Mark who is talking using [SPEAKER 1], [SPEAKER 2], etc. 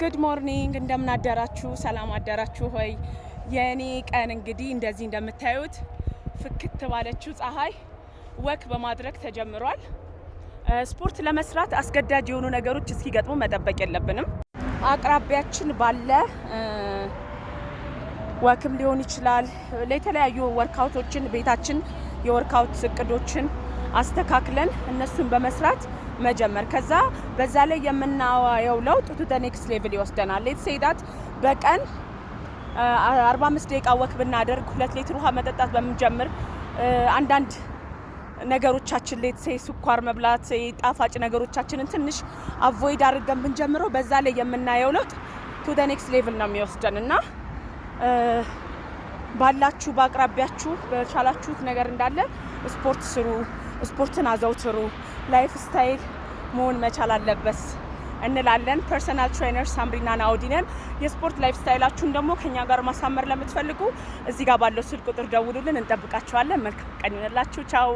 [SPEAKER 1] Good morning፣ እንደምን አደራችሁ? ሰላም አደራችሁ ወይ? የእኔ ቀን እንግዲህ እንደዚህ እንደምታዩት ፍክት ባለችው ፀሐይ walk በማድረግ ተጀምሯል። ስፖርት ለመስራት አስገዳጅ የሆኑ ነገሮች እስኪገጥሙ መጠበቅ የለብንም። አቅራቢያችን ባለ walk ም ሊሆን ይችላል፣ ለተለያዩ workout ኦችን ቤታችን የ workout እቅዶችን አስተካክለን እነሱን በመስራት መጀመር፣ ከዛ በዛ ላይ የምናየው ለውጥ to the next level ይወስደናል። Let's say that በቀን 45 ደቂቃ walk ብናደርግ፣ 2 ሊትር ውሃ መጠጣት በምንጀምር፣ አንዳንድ ነገሮቻችን፣ let's say ስኳር መብላት፣ ጣፋጭ ነገሮቻችንን ትንሽ avoid አድርገን ብንጀምረው በዛ ላይ የምናየው ለውጥ to the next level ነው የሚወስደን። እና ባላችሁ በአቅራቢያችሁ በቻላችሁት ነገር እንዳለ ስፖርት ስሩ፣ ስፖርትን አዘውትሩ። Lifestyle መሆን መቻል አለበት እንላለን። Personal trainer ሳምሪና ናውዲ ነን። የስፖርት lifestyle ኣችሁን ደግሞ ከኛ ጋር ማሳመር ለምትፈልጉ እዚህ ጋር ባለው ስልክ ቁጥር ደውሉልን፣ እንጠብቃችኋለን። መልካም ቀን ይሁንላችሁ። ቻው።